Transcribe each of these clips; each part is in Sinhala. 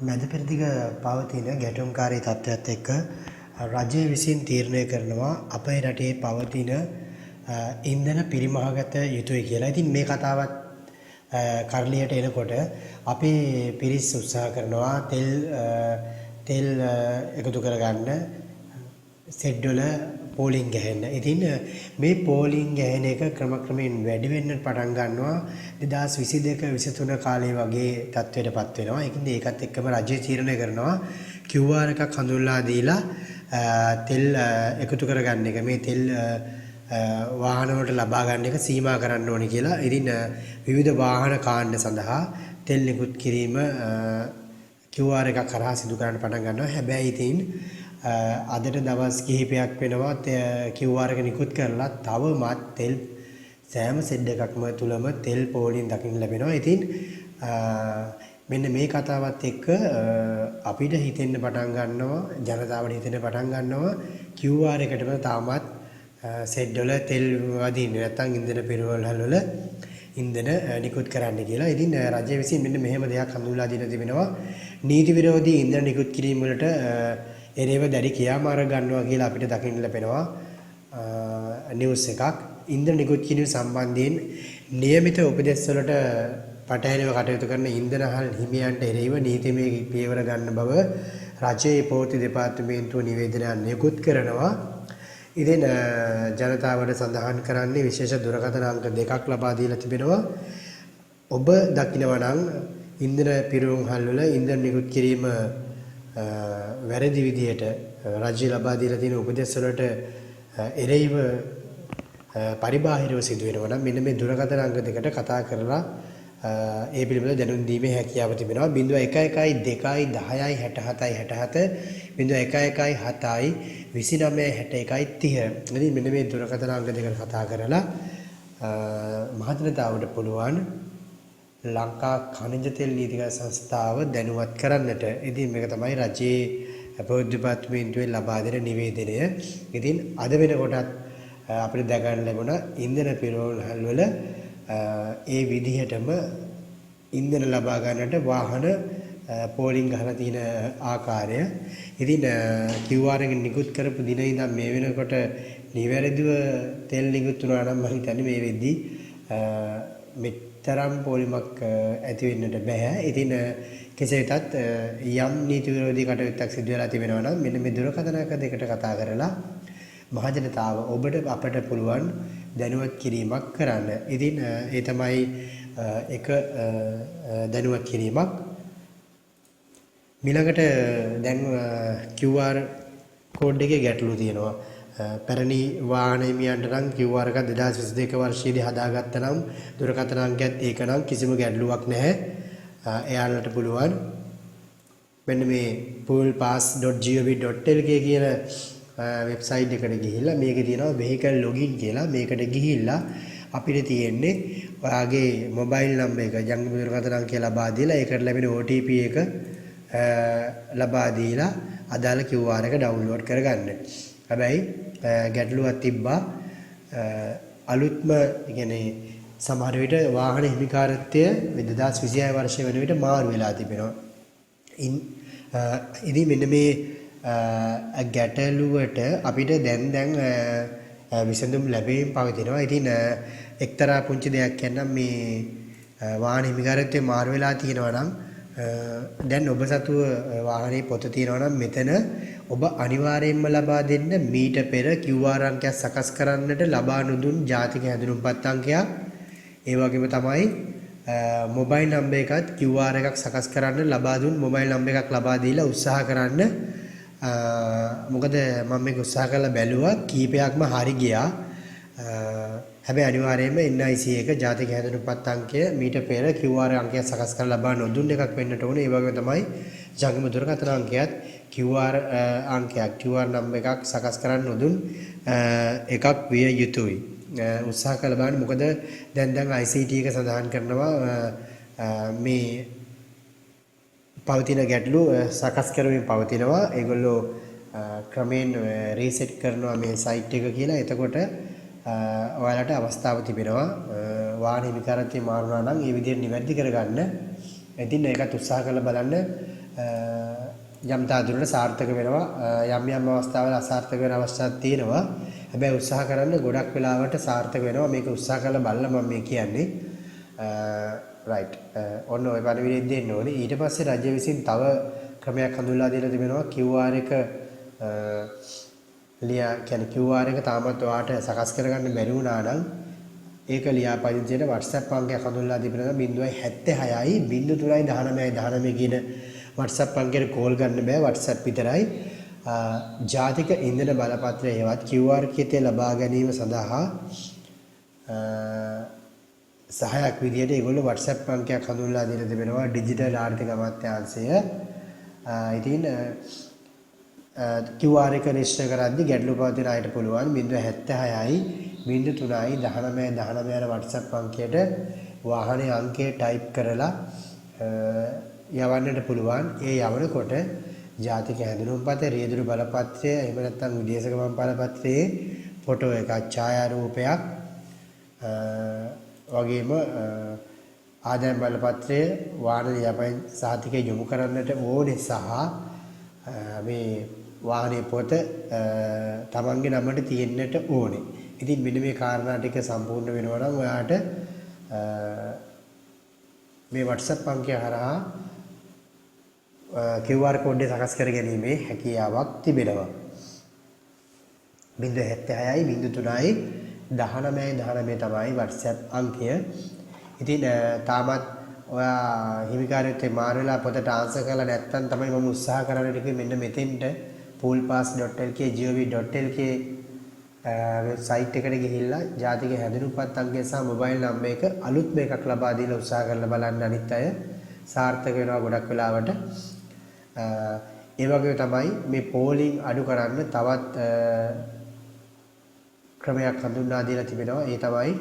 මැද පෙරදිග පවතින ගැටුම්කාරී තත්ත්වයක් එක්ක රජය විසින් තීරණය කරනවා අපේ රටේ පවතින ඉන්ධන පිරිමහගත යුතුයි කියලා. ඉතින් මේ කතාවත් කරලියට එනකොට අපේ පිරිස් උත්සාහ කරනවා තෙල් තෙල් එකතු කරගන්න සෙඩ් වල පෝලිං ගැහෙන්න. ඉතින් මේ පෝලිං ගැහෙන එක ක්‍රමක්‍රමයෙන් වැඩි වෙන්න පටන් ගන්නවා 2022 23 කාලේ වගේ තත්ත්වයට පත් වෙනවා. ඒකින්ද ඒකත් එක්කම රජය තීරණය කරනවා QR එකක් හඳුන්ලා දීලා තෙල් එකතු කරගන්න එක, මේ තෙල් වාහන වලට ලබා ගන්න එක සීමා කරන්න ඕනේ කියලා. ඉතින් විවිධ වාහන කාණ්ඩ සඳහා තෙල් නිකුත් කිරීම QR එකක් හරහා සිදු කරන්න පටන් ගන්නවා. හැබැයි ඉතින් අදට දවස් කිහිපයක් වෙනවා QR එක නිකුත් කරලා, තවමත් තෙල් සෑම සෙඩ් එකක්ම තුලම තෙල් පෝලිං දකින්න ලැබෙනවා. ඉතින් මෙන්න මේ කතාවත් එක්ක අපිට හිතෙන්න පටන් ගන්නවා, ජනතාවට හිතෙන්න පටන් ගන්නවා QR එකටම තාමත් සෙඩ් වල තෙල් වදින්නේ නැත්නම් ඉන්ධන පිරවහල් වල ඉන්ධන නිකුත් කරන්න කියලා. ඉතින් රජය විසින් මෙන්න මෙහෙම දෙයක් හඳුන්වලා දීලා තිබෙනවා. නීති විරෝධී ඉන්ධන නිකුත් කිරීම වලට එරෙහිව දැඩි ක්‍රියාමාර්ග ගන්නවා කියලා අපිට දකින්න ලැබෙනවා නිවුස් එකක්. ඉන්ධන නිකුත් කිරීම සම්බන්ධයෙන් නියමිත උපදෙස් වලට පටහැනිව කටයුතු කරන ඉන්ධන හල් හිමියන්ට එරෙහිව නීතිමය පියවර ගන්න බව රජයේ පෝර්ති දෙපාර්තමේන්තුව නිවේදනයක් නිකුත් කරනවා. ඉතින් ජනතාවට සඳහන් කරන්නේ විශේෂ දුරකථන අංක දෙකක් ලබා දීලා තිබෙනවා. ඔබ දකිනවා නම් ඉන්ධන පිරවුම් හල් වල ඉන්ධන නිකුත් කිරීම වැරදි විදියට, රජය ලබා දීලා තියෙන උපදෙස් වලට එරෙහිව පරිබාහිරව සිදු වෙනවා නම්, මෙන්න මේ දුරකථන අංක දෙකට කතා කරලා ඒ පිළිබඳව දැනුම් දීමේ හැකියාව තිබෙනවා. 011 2 10යි 67යි 67, 011 7යි 29 61යි 30. ඉතින් මෙන්න මේ දුරකථන අංක දෙකට කතා කරලා මහජනතාවට පුළුවන් ලංකා ඛනිජ තෙල් නීතිගත සංස්ථාව දැනුවත් කරන්නට. ඉතින් මේක තමයි රජයේ පොදු දෙපාර්තමේන්තුවෙන් ලබා දෙන නිවේදනය. ඉතින් අද වෙනකොටත් අපිට දැක ගන්න ලැබුණා ඉන්ධන පිරවුම්හල් වල ඒ විදිහටම ඉන්ධන ලබා ගන්නට වාහන පෝලිං ගහලා තියෙන ආකාරය. ඉතින් QR එක නිකුත් කරපු දින ඉඳන් මේ වෙනකොට නිවැරදිව තෙල් නිකුත් වුණා නම් මම හිතන්නේ මේ වෙද්දි මෙතරම් පෝලිමක් ඇති වෙන්නට බෑ. ඉතින් කෙසේ වෙතත් යම් නීති විරෝධී කටයුත්තක් සිදු වෙලා තිබෙනවා නම් මෙන්න මේ දුරකථන අංක දෙකට කතා කරලා මහජනතාව ඔබට අපට පුළුවන් දැනුවත් කිරීමක් කරන්න. ඉතින් ඒ තමයි එක දැනුවත් කිරීමක්. මීළඟට දැන් QR code එකේ ගැටලු තියෙනවා. පැරණි වාහන හිමියන්ට නම් QR එකක් 2022 වර්ෂයේදී හදාගත්තා නම්, දුරකථන අංකයත් ඒක නම් කිසිම ගැටලුවක් නැහැ. එයාලට පුළුවන් මෙන්න මේ fuelpass.gov.lk කියන වෙබ්සයිට් එකට ගිහිල්ලා, මේකේ තියෙනවා vehicle login කියලා. මේකට ගිහිල්ලා අපිට තියෙන්නේ ඔයාගේ මොබයිල් නම්බර් එක, ජංගම දුරකථන අංකය ලබා දීලා, ඒකට ලැබෙන OTP එක ලබා දීලා අදාළ QR එක ඩවුන්ලෝඩ් කරගන්න. හැබැයි ගැටලුවක් තිබ්බා. අලුත්ම කියන්නේ සමහර විට වාහන හිමිකාරත්වය 2026 වර්ෂය වෙන විට මාරු වෙලා තිබෙනවා. ඉතින් මෙන්න මේ ගැටලුවට අපිට දැන් දැන් විසඳුම් ලැබෙමින් පවතිනවා. ඉතින් එක්තරා පුංචි දෙයක් කියන්නම්. මේ වාහන හිමිකාරත්වය මාරු වෙලා තියෙනවා නම්, දැන් ඔබ සතුව වාහනේ පොත තියෙනවා නම්, මෙතන ඔබ අනිවාර්යයෙන්ම ලබා දෙන්න මීට පෙර QR අංකයක් සකස් කරන්නට ලබා නොදුන් ජාතික හැඳුනුම්පත් අංකයක්. ඒ වගේම තමයි මොබයිල් නම්බර් එකත් QR එකක් සකස් කරන්න ලබා දුන් මොබයිල් නම්බර් එකක් ලබා දීලා උත්සාහ කරන්න. මොකද මම මේක උත්සාහ කරලා බැලුවා, කීපයක්ම හරි ගියා. හැබැයි අනිවාර්යයෙන්ම NIC එක, ජාතික හැඳුනුම්පත් අංකය මීට පෙර QR අංකයක් සකස් කරලා ලබා නොදුන් එකක් වෙන්නට ඕනේ. ඒ වගේම තමයි ජංගම දුරකථන අංකයත් QR අංකයක්, QR number එකක් සකස් කරන්න නොදුන් එකක් විය යුතුයි. උත්සාහ කරලා බලන්න. මොකද දැන් දැන් ICT එක සඳහන් කරනවා මේ පවතින ගැටලු සකස් කරමින් පවතිනවා. ඒගොල්ලෝ ක්‍රමයෙන් රීසෙට් කරනවා මේ සයිට් එක කියලා. එතකොට ඔයාලට අවස්ථාව තිබෙනවා වාහන හිමිකාරත්වය මාරු වුණා නම් ඒ විදිහට නිවැරදි කරගන්න. ඉතින් ඒකත් උත්සාහ කරලා බලන්න. යම් තා දුරට සාර්ථක වෙනවා. යම් යම් අවස්ථාවල අසාර්ථක වෙන අවස්ථාවක් තියෙනවා. හැබැයි උත්සාහ කරන්න ගොඩක් වෙලාවට සාර්ථක වෙනවා. මේක උත්සාහ කරලා බලලා මම මේ කියන්නේ. රයිට්. ඔන්න ඔය පණිවිඩය දෙන්න ඕනේ. ඊට පස්සේ රජය විසින් තව ක්‍රමයක් හඳුන්වලා දීලා තිබෙනවා. QR එක ලියා කියන්නේ QR එක තාමත් ඔයාට සකස් කරගන්න බැරි වුණා නම් ඒක ලියාපදිංචියට WhatsApp අංකයක් හඳුන්වලා තිබෙනවා. 076යි 03 19 19 කියන WhatsApp අංකයට කෝල් ගන්න බෑ, WhatsApp විතරයි. ජාතික ඉන්ධන බලපත්‍රය හෙවත් QR කෙතේ ලබා ගැනීම සඳහා සහායක් විදියට ඒගොල්ලෝ WhatsApp අංකයක් හඳුන්වලා දීලා තිබෙනවා ඩිජිටල් ආර්ථික අමාත්‍යාංශය. ඉතින් QR එක රෙජිස්ටර් කරද්දි ගැටලු පවතින අයට පුළුවන් 076යි 03යි 19 19 යන WhatsApp අංකයට වාහනේ අංකය ටයිප් කරලා යවන්නට පුළුවන්. ඒ යවනකොට ජාතික හැඳුනුම්පත, රියදුරු බලපත්‍රය, එහෙම නැත්නම් විදේශ ගමන් බලපත්‍රයේ ෆොටෝ එකක්, ඡායාරූපයක් වගේම ආදායම් බලපත්‍රය, වාහන ලියාපදිංචි සහතිකය යොමු කරන්නට ඕනේ සහ මේ වාහනේ පොත තමන්ගේ නමට තියෙන්නට ඕනේ. ඉතින් මෙන්න මේ කාරණා ටික සම්පූර්ණ වෙනවා නම් ඔයාට මේ WhatsApp අංකය හරහා QR code එක සකස් කර ගැනීමේ හැකියාවක් තිබෙනවා. 076යි 03යි 19 19 තමයි WhatsApp අංකය. ඉතින් තාමත් ඔයා හිමිකාරයත් මාරු වෙලා පොත ට්‍රාන්ස්ෆර් කරලා නැත්නම් තමයි මම උත්සාහ කරන්න කිව්වේ මෙන්න මෙතෙන්ට poolpass.lk gov.lk website එකට ගිහිල්ලා ජාතික හැඳුනුම්පත් අංකය සහ මොබයිල් නම්බර් එක අලුත්ම එකක් ලබා දීලා උත්සාහ කරලා බලන්න. අනිත් අය සාර්ථක වෙනවා ගොඩක් වෙලාවට. ඒ වගේම තමයි මේ පෝලිං අඩු කරන්න තවත් ක්‍රමයක් හඳුන්වා දීලා තිබෙනවා. ඒ තමයි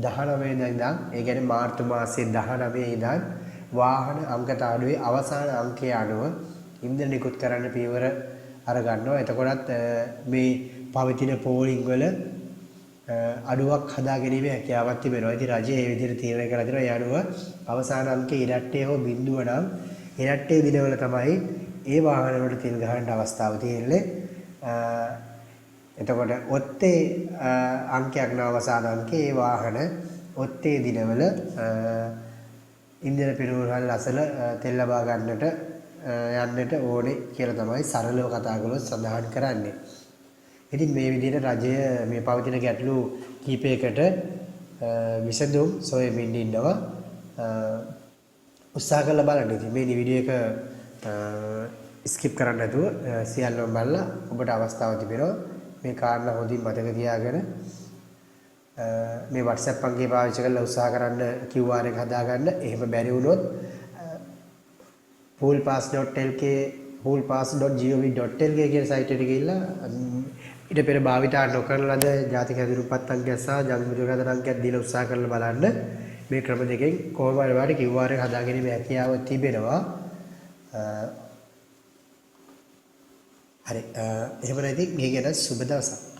19 වෙනිදා ඉඳන්, ඒ කියන්නේ මාර්තු මාසයේ 19 ඉඳන් වාහන අංක තාඩුවේ අවසාන අංකය අනුව ඉන්ධන නිකුත් කරන්න පියවර අරගන්නවා. එතකොටත් මේ පවතින පෝලිං වල අඩුවක් හදා ගැනීමේ හැකියාවක් තිබෙනවා. ඉතින් රජය මේ විදිහට තීරණය කරලා තිබෙනවා. ඒ අනුව අවසාන අංකයේ ඉරට්ටේ හෝ බිඳුව නම් ඉරට්ටේ දිනවල තමයි ඒ වාහන වලට තෙල් ගහන්න අවස්ථාව තියෙන්නේ. එතකොට ඔත්තේ අංකයක් නම් අවසාන අංකයේ ඒ වාහන ඔත්තේ දිනවල ඉන්ධන පිරවුම්හල් අසල තෙල් ලබා ගන්නට යන්නට ඕනේ කියලා තමයි සරලව කතා කළොත් සඳහන් කරන්නේ. ඉතින් මේ විදිහට රජය මේ පවතින ගැටලු කීපයකට විසඳුම් සොයමින් ඉන්නවා. උත්සාහ කරලා බලන්න. ඉතින් මේ වීඩියෝ එක ස්කිප් කරන්න නැතුව සියල්ලම බලලා ඔබට අවස්ථාව තිබෙනවා මේ කාරණා හොඳින් මතක තියාගෙන මේ WhatsApp අංකය පාවිච්චි කරලා උත්සාහ කරන්න QR එක හදාගන්න. එහෙම බැරි වුණොත් poolpass.lk poolpass.gov.lk කියන සයිට් එකට ගිහිල්ලා ඊට පෙර භාවිතා නොකරන ලද ජාතික හැඳුනුම්පත් අංකය සහ ජංගම දුරකථන අංකයක් දීලා උත්සාහ කරලා බලන්න. මේ ක්‍රම දෙකෙන් කොහොම හරි ඔයාලට QR එක හදාගැනීමේ හැකියාව තිබෙනවා. හරි, එහෙම නැති ගිහින් යන සුබ දවසක්.